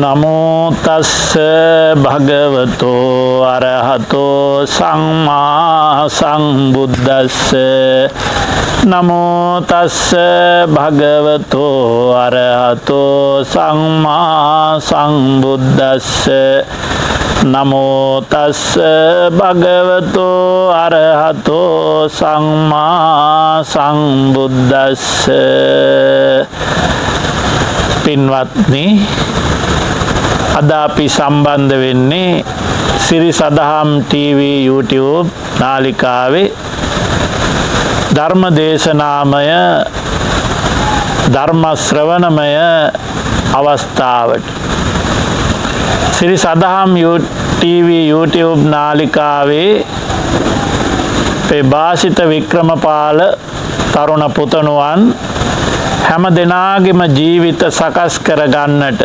නමෝ තස්ස භගවතෝ අරහතෝ සම්මා සම්බුද්දස්ස. නමෝ තස්ස භගවතෝ අරහතෝ සම්මා සම්බුද්දස්ස. නමෝ තස්ස භගවතෝ අරහතෝ සම්මා සම්බුද්දස්ස. පින්වත්නි, අද අපි සම්බන්ධ වෙන්නේ සිරි සදහම් ටීවී YouTube නාලිකාවේ ධර්ම දේශනාමය ධර්ම ශ්‍රවණමය අවස්ථාවට. සිරි සදහම් ටීවී YouTube නාලිකාවේ අපේ භාෂිත වික්‍රමපාල තරුණ පුතණුවන් හැම දෙනාගේම ජීවිත සකස් කර ගන්නට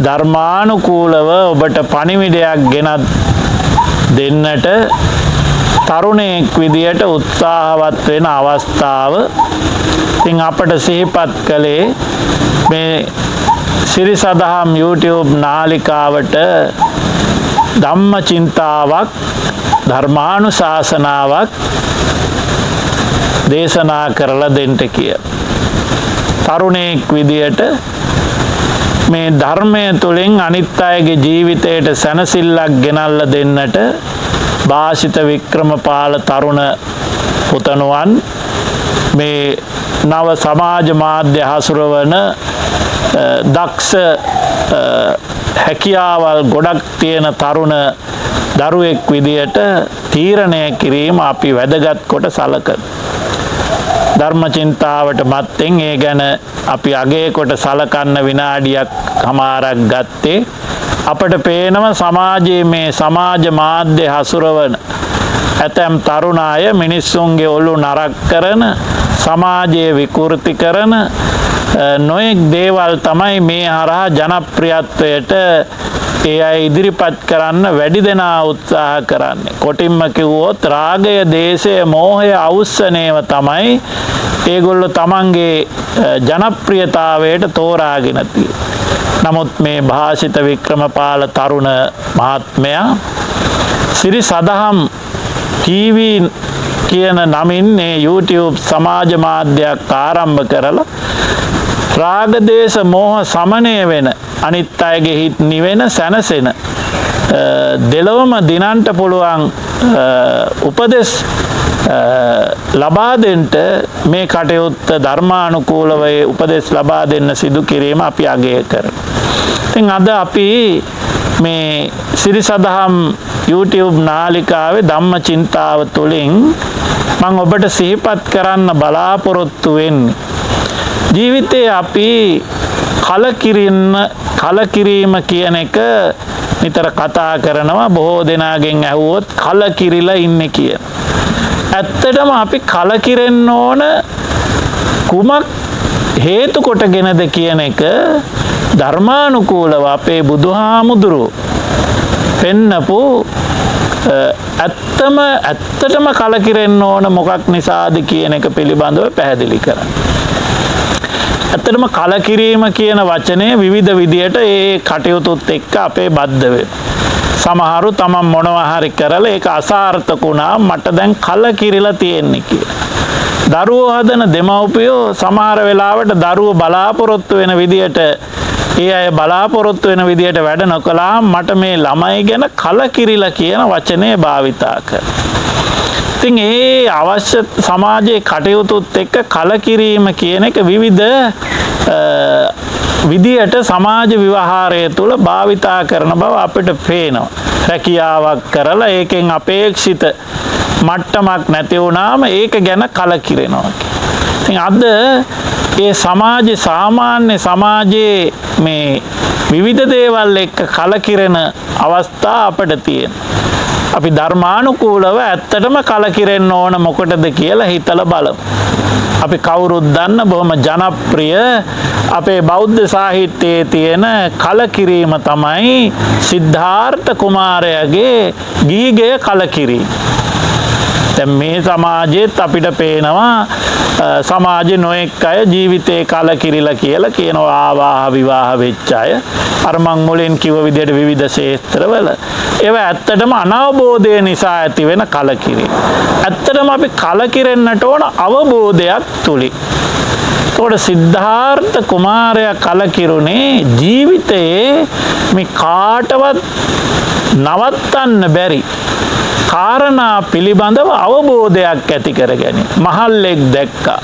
ධර්මානුකූලව ඔබට පණිවිඩයක් ගෙනත් දෙන්නට තරුණයෙක් විදියට උත්සාහවත් වෙන අවස්ථාව. ඉතින් අපට සිහිපත් කළේ මේ සිරි සදහම් YouTube නාලිකාවට ධම්ම චින්තාවක් ධර්මානුශාසනාවක් දේශනා කරලා දෙන්න කියලා. තරුණයෙක් විදියට මේ ධර්මය තුළින් අනිත් අයගේ ජීවිතයට සැනසෙල්ලක් ගෙනල්ලා දෙන්නට භාෂිත වික්‍රමපාල තරුණ පුතණුවන් මේ නව සමාජ මාධ්‍ය හසුරවන දක්ෂ හැකියාවල් ගොඩක් තියෙන තරුණ දරුවෙක් විදියට තීරණය කිරීම අපි වැදගත් කොට සලකන. ධර්ම චින්තාවට මත්තෙන් ඒ ගැන අපි අගය කොට සලකන්න විනාඩියක් හමාරක් ගත්තේ. අපට පේනවා සමාජයේ මේ සමාජ මාධ්‍ය හසුරවන ඇතැම් තරුණ අය මිනිස්සුන්ගේ ඔලු නරක් කරන, සමාජය විකෘති කරන නොයෙක් දේවල් තමයි මේ හරහා ජනප්‍රියත්වයට ඒ අය ඉදිරිපත් කරන්න වැඩි දෙනා උත්සාහ කරන්නේ. කොටින්ම කිව්වොත් රාගය, දේශය, මෝහය අවුස්සනේව තමයි ඒගොල්ලෝ තමන්ගේ ජනප්‍රියතාවයට තෝරාගෙන තියෙන්නේ. නමුත් මේ භාෂිත වික්‍රමපාල තරුණ මහත්මයා සිරි සදහම් ටීවී කියන නමින් මේ YouTube සමාජ මාධ්‍යයක් ආරම්භ කරලා රාග දේශ මෝහ සමනය වෙන, අනිත් අයගේ හිත් නිවෙන, සැනසෙන, දෙලොවම දිනන්ට පුළුවන් උපදෙස් ලබා දෙන්න මේ කටයුත්ත ධර්මානුකූලව උපදෙස් ලබා දෙන්න සිදු කිරීම අපි අගය කරනවා. ඉතින් අද අපි මේ සිරි සදහම් YouTube නාලිකාවේ ධම්ම චින්තාව තුළින් මම ඔබට සිහිපත් කරන්න බලාපොරොත්තු වෙන්නේ ජීවිතේ අපි කලකිරීම කියන එක නිතර කතා කරනවා. බොහෝ දෙනාගෙන් ඇහුවොත් කලකිරිලා ඉන්නේ කියන. ඇත්තටම අපි කලකිරෙන්න ඕන කුමක් හේතු කොටගෙනද කියන එක ධර්මානුකූලව අපේ බුදුහාමුදුරුවෝ පෙන්නපු ඇත්තටම කලකිරෙන්න ඕන මොකක් නිසාද කියන එක පිළිබඳව පැහැදිලි කරන්න. ඇත්තටම කලකිරීම කියන වචනය විවිධ විදියට ඒ කටයුතුත් එක්ක අපේ බද්ධ වෙනවා. සමහරු තමන් මොනවා හරි කරලා ඒක අසාර්ථක වුණා, මට දැන් කලකිරිලා තියෙන්නේ කියලා. දරුවෝ හදන දෙමව්පියෝ සමහර වෙලාවට දරුවෝ බලාපොරොත්තු වෙන විදියට, ඒ අය බලාපොරොත්තු වෙන විදියට වැඩ නොකළා මට මේ ළමයි ගැන කලකිරිලා කියන වචනය භාවිතා කරනවා. ඉතින් ඒ අවශ්‍ය සමාජයේ කටයුතුත් එක්ක කලකිරීම කියන එක විවිධ විදියට සමාජ ව්‍යවහාරය තුළ භාවිතා කරන බව අපිට පේනවා. රැකියාවක් කරලා ඒකෙන් අපේක්ෂිත මට්ටමක් නැති වුණාම ඒක ගැන කලකිරෙනවා. ඉතින් අද ඒ සමාජ සාමාන්‍ය සමාජයේ මේ විවිධ දේවල් එක්ක කලකිරෙන අවස්ථා අපිට තියෙනවා. අපි ධර්මානුකූලව ඇත්තටම කලකිරෙන්න ඕන මොකටද කියලා හිතලා බලමු. අපි කවුරුත් දන්න බොහොම ජනප්‍රිය අපේ බෞද්ධ සාහිත්‍යයේ තියෙන කලකිරීම තමයි සිද්ධාර්ථ කුමාරයාගේ ගිහිගෙය කලකිරීම. දැන් මේ සමාජයේත් අපිට පේනවා සමාජේ නොඑක් අය ජීවිතේ කලකිරිලා කියලා කියනවා. ආවාහ විවාහ වෙච්ච අය අර මං මුලින් කිව්ව විදිහට විවිධ ක්ෂේත්‍රවල ඒවා ඇත්තටම අනවබෝධය නිසා ඇති වෙන කලකිරීම. ඇත්තටම අපි කලකිරෙන්නට ඕන අවබෝධයක් තුලින්. එතකොට සිද්ධාර්ථ කුමාරයා කලකිරුණේ ජීවිතයේ මේ කාටවත් නවත්තන්න බැරි කාරණා පිළිබඳව අවබෝධයක් ඇති කර ගැනීම. මහල්ලෙක් දැක්කා.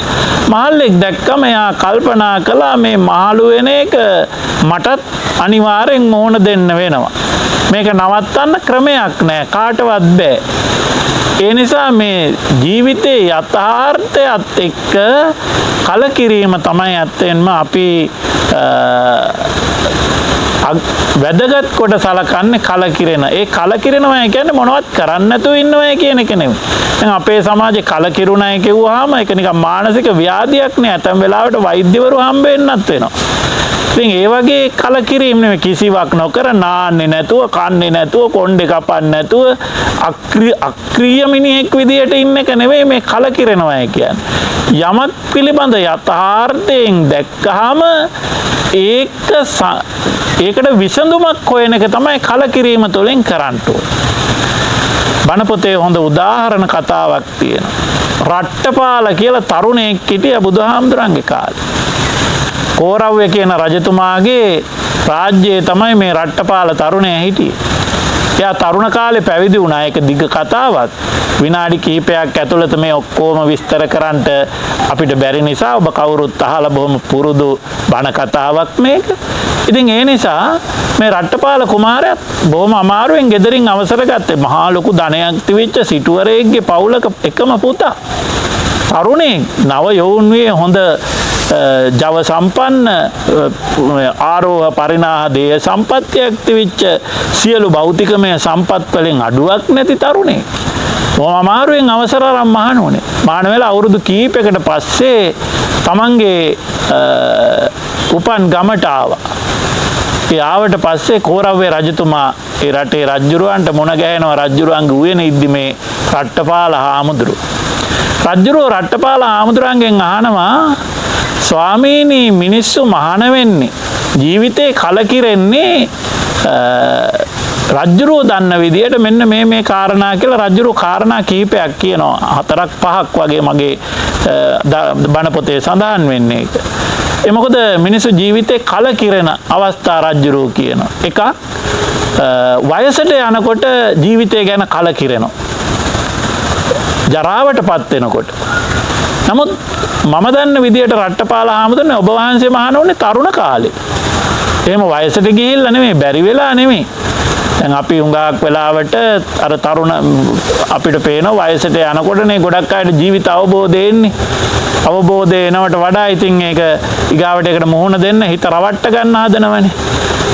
මහල්ලෙක් දැක්කම එයා කල්පනා කළා මේ මහලු වෙන එක මටත් අනිවාර්යෙන් මුහුණ දෙන්න වෙනවා. මේක නවත්තන්න ක්‍රමයක් නෑ, කාටවත් බෑ. ඒ නිසා මේ ජීවිතයේ යථාර්ථයත් එක්ක කලකිරීම තමයි ඇත්තෙන්ම අපි වැදගත් කොට සලකන්නේ කලකිරෙන. ඒ කලකිරෙනවා කියන්නේ මොනවත් කරන්න නැතුව ඉන්නවා කියන එක නෙමෙයි. දැන් අපේ සමාජේ කලකිරුණයි කිව්වහම ඒක නිකන් මානසික ව්‍යාධියක් නේ. ඇතැම් වෙලාවට වෛද්‍යවරු හම්බ වෙන්නත් වෙනවා. ඉතින් ඒ වගේ කලකිරීම නෙමෙයි, කිසිවක් නොකර නාන්නේ නැතුව, කන්නේ නැතුව, කොණ්ඩේ කපන්නේ නැතුව අක්‍රීය මිනිහෙක් විදියට ඉන්න එක නෙමෙයි මේ කලකිරෙනවා කියන්නේ. යමක් පිළිබඳ යථාර්ථයෙන් දැක්කහම ඒකට විසඳුමක් හොයන එක තමයි කලකිරීම තුළින් කරන්න ඕනේ. බණ පොතේ හොඳ උදාහරණ කතාවක් තියෙනවා. රට්ටපාල කියලා තරුණයෙක් හිටියා බුදුහාමුදුරන්ගේ කාලේ. කෝරව්‍ය කියන රජතුමාගේ රාජ්‍යයේ තමයි මේ රට්ටපාල තරුණයා හිටියේ. එයා තරුණ කාලේ පැවිදි වුණා. ඒක දිග කතාවක්. විනාඩි කිහිපයක් ඇතුළත මේ ඔක්කොම විස්තර කරන්නට අපිට බැරි නිසා ඔබ කවුරුත් අහලා බොහොම පුරුදු බණ කතාවක් මේක. ඉතින් ඒ නිසා මේ රට්ටපාල කුමාරයාත් බොහොම අමාරුවෙන් ගෙදරින් අවසර ගත්තේ. මහා ලොකු ධනයක් තිබිච්ච සිටුවරයෙක්ගේ පවුලක එකම පුතා. තරුණයෙක්, නව යොවුන් වියේ හොඳ ජව සම්පන්න, ආරෝහ පරිණාහ දේහ සම්පත්තියක් තිබිච්ච සියලු භෞතිකමය සම්පත් වලින් අඩුවක් නැති තරුණයෙක්. බොහොම අමාරුවෙන් අවසර අරන් මහාන වුණේ. මහාන වෙලා අවුරුදු කීපයකට පස්සේ තමන්ගේ උපන් ගමට ආවා. ඒ ආවට පස්සේ කෝරව්‍ය රජතුමා ඒ රටේ රජ්ජුරුවන්ට මුණ ගැහෙනවා. රජ්ජුරුවන්ගේ උයන ඉද්දි මේ රට්ටපාල හාමුදුරුවෝ. රජ්ජුරුවෝ රට්ටපාල හාමුදුරුවන්ගෙන් අහනවා, ස්වාමීනි මිනිස්සු මහාන වෙන්නේ ජීවිතේ කලකිරෙන්නේ රජ්ජුරුවෝ දන්න විදියට මෙන්න මේ කාරණා කියලා රජ්ජුරුවෝ කාරණා කිහිපයක් කියනවා. හතරක් පහක් වගේ මගේ බණ පොතේ සඳහන් වෙන්නේ ඒක. ඒ මොකද මිනිස්සු ජීවිතේ කලකිරෙන අවස්ථා රජ්ජුරුවෝ කියනවා. එකක්, වයසට යනකොට ජීවිතය ගැන කලකිරෙනවා. ජරාවට පත් වෙනකොට. නමුත් මම දන්න විදියට රට්ටපාල හාමුදුරනේ ඔබ වහන්සේ මහාන වුණේ තරුණ කාලේ. එහෙම වයසට ගිහිල්ලා නෙමෙයි, බැරි වෙලා නෙමෙයි. දැන් අපි හුඟක් වෙලාවට අර තරුණ අපිට පේනවා වයසට යනකොටනේ ගොඩක් අයට ජීවිත අවබෝධය එන්නේ. අවබෝධය එනවට වඩා ඉතින් ඒක ඊගාවට ඒකට මුහුණ දෙන්න හිත රවට්ට ගන්න හදනවනේ.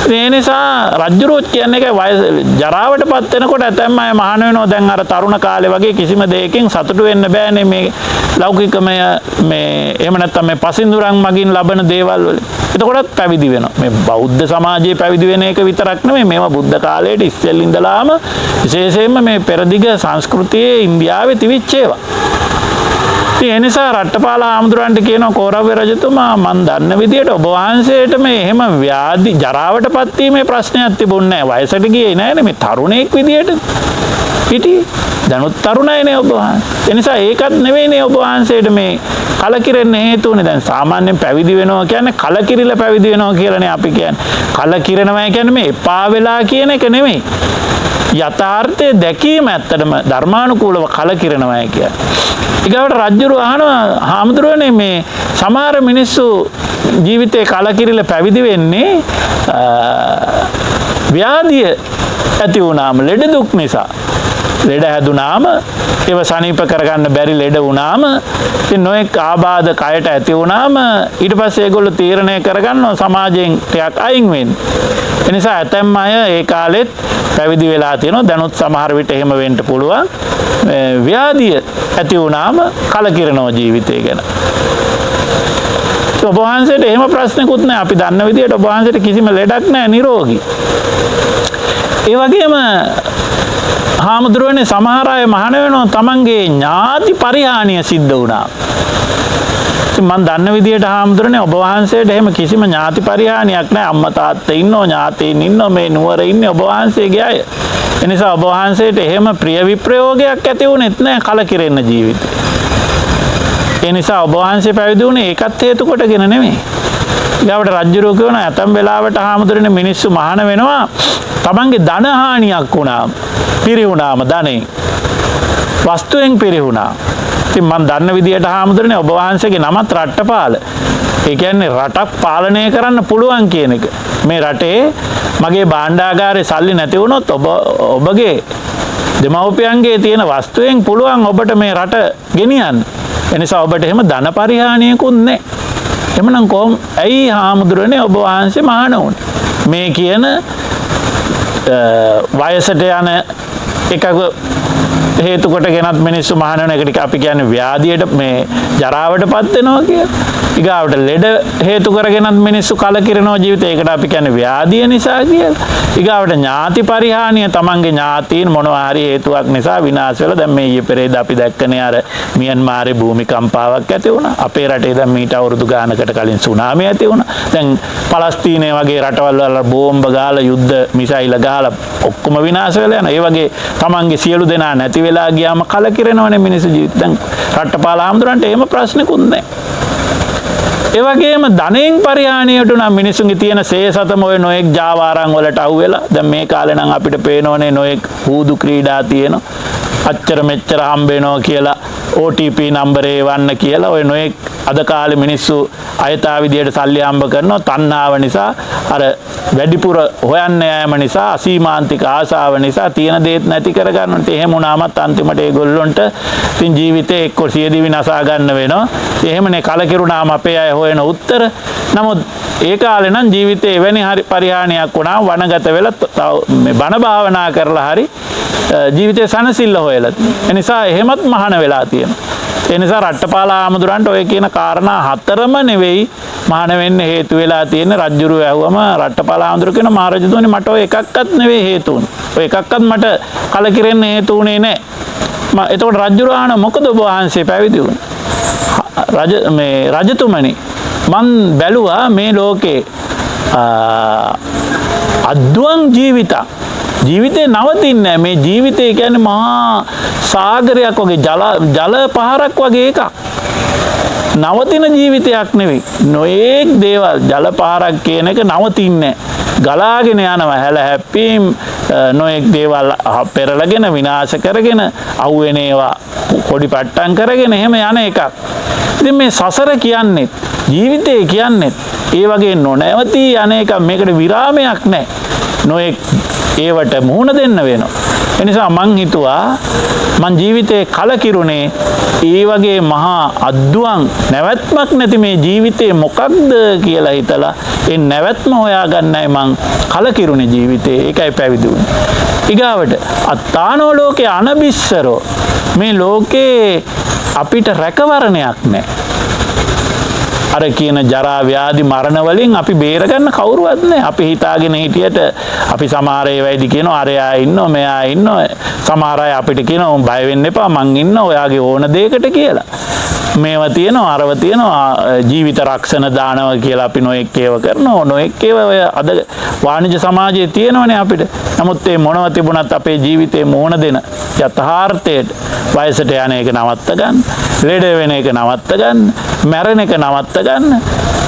ඉතින් ඒ නිසා රජ්ජුරුවොත් කියන්නේ ඒකයි, වයස ජරාවට පත් වෙනකොට ඇතැම් අය මහාන වෙනවා. දැන් අර තරුණ කාලේ වගේ කිසිම දෙයකින් සතුටු වෙන්න බෑනේ මේ ලෞකිකමය මේ එහෙම නැත්නම් මේ පසින්දුරන් මගින් ලබන දේවල් වලින්. එතකොටත් පැවිදි වෙනවා. මේ බෞද්ධ සමාජයේ පැවිදි වෙන එක විතරක් නෙමෙයි, මේවා බුද්ධ කාලයට ඉස්සෙල් ඉඳලාම විශේෂයෙන්ම මේ පෙරදිග සංස්කෘතියේ ඉන්දියාවේ තිබිච්ච ඒවා. ඉතින් ඒ නිසා රට්ටපාල හාමුදුරන්ට කියනවා කෝරව්‍ය රජතුමා, මං දන්න විදියට ඔබ වහන්සේට මේ එහෙම ව්‍යාධි ජරාවට පත්වීමේ ප්‍රශ්නයක් තිබුණේ නෑ. වයසට ගියේ නෑනේ, මේ තරුණයෙක් විදියට හිටියේ. දැනුත් තරුණයිනේ ඔබ වහන්සේ. ඒ නිසා ඒකත් නෙවෙයිනේ ඔබ වහන්සේට මේ කලකිරෙන්න හේතු වුනේ. දැන් සාමාන්‍යයෙන් පැවිදි වෙනවා කියන්නේ කලකිරිලා පැවිදි වෙනවා කියලානේ අපි කියන්නේ. කලකිරෙනවා කියන්නේ මේ එපා වෙලා කියන එක නෙමෙයි. යථාර්ථය දැකීම ඇත්තටම ධර්මානුකූලව කලකිරෙනවා කියන්නේ. ඊගාවට රජුරු අහනවා, හාමුදුරුවනේ මේ සමහර මිනිස්සු ජීවිතේ කලකිරිලා පැවිදි වෙන්නේ ව්‍යාධිය ඇති වුණාම, ලෙඩ දුක් නිසා. ලෙඩ හැදුනාම ඒව සනීප කරගන්න බැරි ලෙඩ වුණාම ඉතින් නොඑක් ආබාධ කයට ඇති වුණාම ඊට පස්සේ ඒගොල්ලෝ තීරණය කරගන්නවා සමාජයෙන් ටිකක් අයින් වෙන්න. ඒ නිසා ඇතැම් අය ඒ කාලෙත් පැවිදි වෙලා තියෙනවා. දැනුත් සමහර විට එහෙම වෙන්න පුළුවන්. ව්‍යාධිය ඇති වුණාම කලකිරෙනවා ජීවිතය ගැන. ඔබ වහන්සේට එහෙම ප්‍රශ්නකුත් නෑ. අපි දන්න විදියට ඔබ වහන්සේට කිසිම ලෙඩක් නෑ, නිරෝගී. ඒ වගේම හාමුදුරුවනේ සමහර අය මහාන වෙනවා තමන්ගේ ඥාති පරිහානිය සිද්ධ වුණා. ඉතින් මං දන්න විදියට හාමුදුරනේ ඔබ වහන්සේට එහෙම කිසිම ඥාති පරිහානියක් නැහැ. අම්මා තාත්තා ඉන්නෝ, ඥාතීන් ඉන්නෝ, මේ නුවර ඉන්නේ ඔබ වහන්සේගේ අය. ඒ නිසා ඔබ වහන්සේට එහෙම ප්‍රිය විප්‍රයෝගයක් ඇති වුණෙත් නැහැ කලකිරෙන්න ජීවිතේ. ඒ නිසා ඔබ වහන්සේ පැවිදි වුණේ ඒකත් හේතු කොටගෙන නෙමෙයි. ඊගාවට රජ්ජුරුවෝ කියනවා ඇතම් වෙලාවට හාමුදුරනේ මිනිස්සු මහාන වෙනවා තමන්ගේ ධන හානියක් වුණාම, පිරිහුණාම ධනෙ වස්තුවෙන් පිරිහුණා. ඉතින් මං දන්න විදියට හාමුදුරනේ ඔබ වහන්සේගේ නමත් රට්ටපාල. ඒ කියන්නේ රටක් පාලනය කරන්න පුළුවන් කියන එක. මේ රටේ මගේ භාණ්ඩාගාරේ සල්ලි නැති වුණොත් ඔබගේ දෙමව්පියන්ගේ තියෙන වස්තුවෙන් පුළුවන් ඔබට මේ රට ගෙනියන්න. ඒ නිසා ඔබට එහෙම ධන පරිහානියකුත් නැහැ. එහෙමනම් කොහොම ඇයි හාමුදුරනේ ඔබ වහන්සේ මහාන වුනේ? මේ කියන වයසට යන එකක හේතු කොටගෙනත් මිනිස්සු මහාන වෙන එක ටික අපි කියන්නේ ව්‍යාධියට මේ ජරාවට පත් වෙනවා කියලා. ඊගාවට ලෙඩ හේතු කරගෙනත් මිනිස්සු කලකිරෙනවා ජීවිතේ. ඒකට අපි කියන්නේ ව්‍යාධිය නිසා කියලා. ඊගාවට ඥාති පරිහානිය, තමන්ගේ ඥාතීන් මොනවා හරි හේතුවක් නිසා විනාශ වෙලා. දැන් මේ ඊයේ පෙරේද අපි දැක්කනේ අර මියන්මාරේ භූමිකම්පාවක් ඇති වුණා. අපේ රටේ දැන් මීට අවුරුදු ගානකට කලින් සුනාමි ඇති වුණා. දැන් පලස්තීනය වගේ රටවල් වල බෝම්බ ගාලා යුද්ධ මිසයිල ගහලා ඔක්කොම විනාශ වෙලා යනවා. ඒ වගේ තමන්ගේ සියලු දෙනා නැති වෙලා ගියාම කලකිරෙනවනේ මිනිස්සු ජීවිත. දැන් රට්ටපාල හාමුදුරන්ට එහෙම ප්‍රශ්නකුත් නැහැ. ඒ වගේම ධනෙන් පරිහානියට උනා මිනිසුන්ගේ තියෙන සේසතම ඔය නොයෙක් ජාවාරම් වලට අහු වෙලා. දැන් මේ කාලේ නම් අපිට පේනෝනේ නොයෙක් හූදු ක්‍රීඩා තියෙනවා. අච්චර මෙච්චර හම්බ වෙනවා කියලා OTP නම්බරේ වන්න කියලා ඔය නොයෙක් අද කාලේ මිනිස්සු අයථා විදියට සල්ලි හම්බ කරනවා. තණ්හාව නිසා, අර වැඩිපුර හොයන්න යෑම නිසා, අසීමාන්තික ආසාව නිසා තියෙන දේත් නැති කරගන්න. ඉතින් එහෙම වුණාමත් අන්තිමට ඒගොල්ලොන්ට ඉතින් ජීවිතේ එක්ක සියදිවි නසා ගන්න වෙනවා. ඉතින් එහෙමනේ කලකිරුණාම අපේ අය හොයන උත්තර. නමුත් ඒ කාලේ නම් ජීවිතේ එවැනි හරි පරිහානියක් වුණාම වනගත වෙලා මේ බණ භාවනා කරලා හරි ජීවිතේ සනසිල්ල හොයලා තියෙනවා. ඒ නිසා එහෙමත් මහාන වෙලා තියෙනවා. ඒ නිසා රට්ටපාල හාමුදුරන්ට ඔය කියන කාරණා හතරම නෙවෙයි මහාන වෙන්න හේතු වෙලා තියෙන්නේ. රජ්ජුරුව ඇහුවම රට්ටපාල හාමුදුරු කියනවා මහරජතුමනි මට ඔය එකක්වත් නෙවෙයි හේතු වුනේ. ඔය එකක්වත් මට කලකිරෙන්න හේතු වුනේ නෑ. එතකොට රජ්ජුරුව අහනවා මොකද ඔබ වහන්සේ පැවිදි වුනේ? රජතුමනි මං බැලුවා මේ ලෝකේ අද්දුවන් ජීවිතක්. ජීවිතේ නවතින්නේ නැහැ. මේ ජීවිතේ කියන්නේ මහා සාගරයක් වගේ ජල පහරක් වගේ එකක්. නවතින ජීවිතයක් නෙවෙයි. නොයේක් දේවල් ජල පහරක් කියන එක නවතින්නේ නැහැ. ගලාගෙන යනවා. හැල හැප්පීම් නොයෙක් දේවල් පෙරලගෙන විනාශ කරගෙන අහුවෙන ඒවා පොඩි පට්ටම් කරගෙන එහෙම යන එකක්. ඉතින් මේ සසර කියන්නේ ජීවිතේ කියන්නේ ඒ වගේ නොනැවතී යන එකක්. මේකට විරාමයක් නැහැ. නොයෙක් ඒවට මුහුණ දෙන්න වෙනවා. ඒ නිසා මං හිතුවා මං ජීවිතේ කලකිරුණේ ඒ වගේ මහා අද්දුවන් නැවැත්මක් නැති මේ ජීවිතේ මොකක්ද කියලා හිතලා ඒ නැවැත්ම හොයාගන්නයි මං කලකිරුණේ ජීවිතේ. ඒකයි පැවිදි වුනේ. ඊගාවට අත්තානෝ ලෝකේ අනබිස්සරෝ, මේ ලෝකේ අපිට රැකවරණයක් නැහැ. අර කියන ජරා ව්‍යාධි මරණ වලින් අපි බේරගන්න කවුරුවත් නැහැ. අපි හිතාගෙන හිටියට අපි සමහර ඒවායිදි කියනවා අරයා ඉන්නවා මෙයා ඉන්නවා. සමහර අය අපිට කියනවා උන් බය වෙන්න එපා මං ඉන්නවා ඔයාගේ ඕන දෙයකට කියලා. මේවා තියෙනවා අරව තියෙනවා ජීවිත රක්ෂණ දානවා කියලා අපි නොඑක් ඒවා කරනවා. නොඑක් ඒවා ඔය අද වාණිජ සමාජයේ තියෙනවනේ අපිට. නමුත් ඒ මොනව තිබුණත් අපේ ජීවිතේ මුහුණ දෙන යථාර්ථයට වයසට යන එක නවත්ත ගන්න, ලෙඩ වෙන එක නවත්ත ගන්න, මැරෙන එක නවත්ත ගන්න.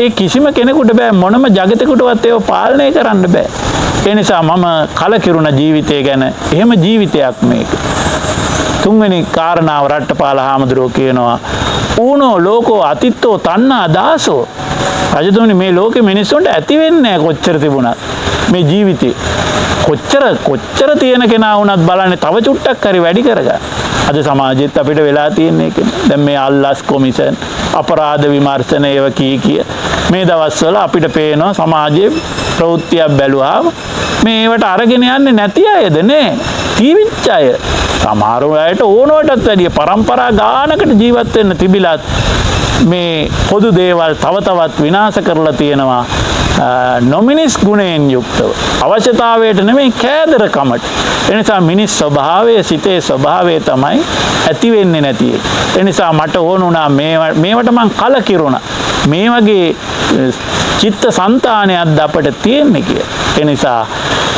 ඒ කිසිම කෙනෙකුට බෑ, මොනම ජගතෙකුටවත් ඒව පාලනය කරන්න බෑ. ඒ නිසා මම කලකිරුණ ජීවිතය ගැන. එහෙම ජීවිතයක් මේක. තුන්වෙනි කාරණාව රට්ටපාල හාමුදුරුවෝ කියනවා ඌනෝ ලෝකෝ අතිත්තෝ තණ්හා දාසෝ. රජතුමනි මේ ලෝකෙ මිනිස්සුන්ට ඇති වෙන්නේ නැහැ කොච්චර තිබුණත්. මේ ජීවිතේ කොච්චර තියෙන කෙනා වුණත් බලන්නේ තව චුට්ටක් හරි වැඩි කරගන්න. අද සමාජෙත් අපිට වෙලා තියෙන එකනේ. දැන් මේ අල්ලස් කොමිෂන් අපරාධ විමර්ශන ඒව කී කිය මේ දවස්වල අපිට පේනවා සමාජයේ ප්‍රවෘත්තියක් බැලුවාම මේ ඒවට අරගෙන යන්නේ නැති අයද නේ, තීවිච්ච අය. සමහර අයට ඕනවටත් වැඩිය පරම්පරා ගානකට ජීවත් වෙන්න තිබිලත් මේ පොදු දේවල් තව තවත් විනාශ කරලා තියෙනවා. නොමිනිස් ගුණයෙන් යුක්තව අවශ්‍යතාවයට නෙමෙයි කෑදරකමට. ඒ නිසා මිනිස් ස්වභාවය, සිතේ ස්වභාවය තමයි ඇති වෙන්නේ නැති එක. ඒ නිසා මට ඕන වුණා මේවට මං කලකිරුණා. මේ වගේ චිත්ත සංතානයක්ද අපට තියෙන්නේ කියලා. ඒ නිසා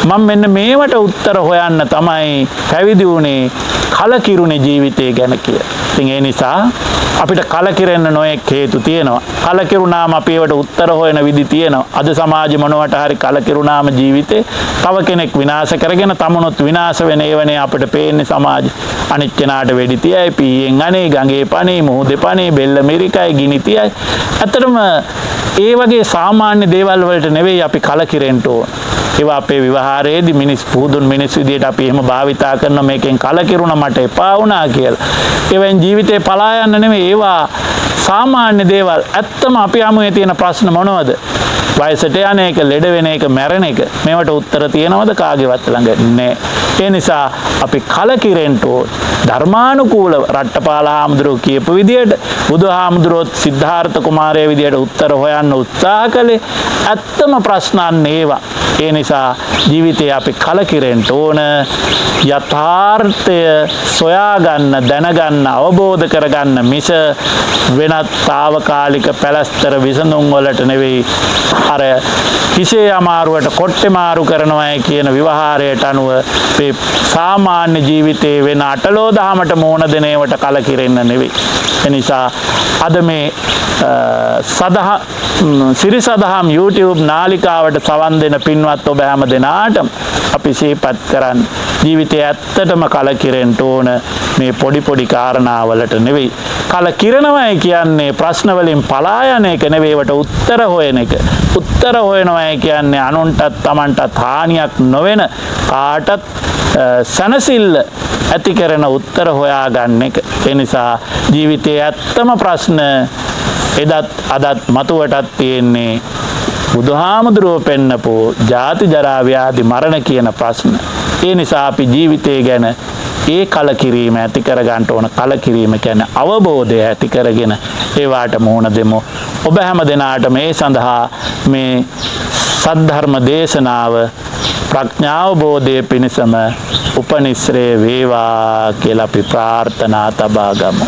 මං මෙන්න මේවට උත්තර හොයන්න තමයි පැවිදි වුණේ, කලකිරුණේ ජීවිතය ගැන කියලා. ඉතින් ඒ නිසා අපිට කලකිරෙන්න නොයෙක් හේතු තියෙනවා. කලකිරුණාම අපි ඒවට උත්තර හොයන විදි තියෙනවා. අද සමාජෙ මොනවට හරි කලකිරුණාම ජීවිතේ තව කෙනෙක් විනාශ කරගෙන තමනුත් විනාශ වෙන ඒවනේ අපිට පේන්නේ සමාජෙ. අනිත් කෙනාට වෙඩි තියයි, පීයෙන් අනේ, ගඟේ පනේ, මුහුදේ පනේ, බෙල්ල මිරිකයි, ගිනි තියයි. ඇත්තටම ඒ වගේ සාමාන්‍ය දේවල් වලට නෙවෙයි අපි කලකිරෙන්න ඕන. ඒවා අපේ විවහාරයේදී මිනිස් පුහුදුන් මිනිස් විදියට අපි එහෙම භාවිතා කරන මේකෙන් කලකිරුණ මට එපා වුණා කියලා. ඒවෙන් ජීවිතේ පලා යන්න නෙවෙයි, ඒවා සාමාන්‍ය දේවල්. ඇත්තම අපි හමුවේ තියෙන ප්‍රශ්න මොනවද? වයසට යන එක, ලෙඩ වෙන එක, මැරෙන එක. මේවට උත්තර තියෙනවද කාගේවත් ළඟ? නෑ. ඒ නිසා අපි කලකිරෙන්න ඕන. ධර්මානුකූලව රට්ටපාල හාමුදුරුවෝ කියපු විදියට බුදුහාමුදුරුවෝත් සිද්ධාර්ථ කුමාරයා විදියට උත්තර හොයන්න උත්සාහ කළේ. ඇත්තම ප්‍රශ්න අන්න ඒවා. ඒ නිසා ජීවිතේ අපි කලකිරෙන්න ඕන. යථාර්ථය සොයාගන්න, දැනගන්න, අවබෝධ කරගන්න මිස වෙනත් තාවකාලික පැලැස්තර විසඳුම් වලට නෙවෙයි. අර හිසේ අමාරුවට කොට්ටේ මාරු කරනවායි කියන විවහාරයට අනුව මේ සාමාන්‍ය ජීවිතේ වෙන අටලෝ දහමට මුහුණ දෙන ඒවට කලකිරෙන්න නෙවෙයි. එනිසා අද මේ සිරිසදහම් YouTube නාලිකාවට සවන් දෙන පින්වත් ඔබ හැම දෙනාටම අපි සිහිපත් කරන්න ජීවිතය ඇත්තටම කලකිරෙන්න ඕන මේ පොඩි පොඩි කාරණාවලට නෙවෙයි. කලකිරෙනවයි කියන්නේ ප්‍රශ්න වලින් පලා යන එක නෙවෙයි, ඒවට උත්තර හොයන එක. උත්තර හොයනවයි කියන්නේ අනුන්ටත් තමන්ටත් හානියක් නොවන කාටත් සැනසෙල්ල ඇති කරන උත්තර හොයාගන්න එක. ඒ නිසා ජීවිතයේ ඇත්තම ප්‍රශ්න එදත් අදත් මතුවටත් තියෙන්නේ බුදුහාමුදුරුවෝ පෙන්නපු ජාති ජරා ව්‍යාධි මරණ කියන ප්‍රශ්න. ඒ නිසා අපි ජීවිතය ගැන ඒ කලකිරීම ඇති කරගන්න ඕන. කලකිරීම කියන්නේ අවබෝධය ඇති කරගෙන ඒවාට මුහුණ දෙමු. ඔබ හැම දෙනාට මේ සඳහා මේ සද්ධර්ම දේශනාව ප්‍රඥාවබෝධය පිණිසම උපනිශ්‍රේ වේවා කියලා අපි ප්‍රාර්ථනා තබා ගමු.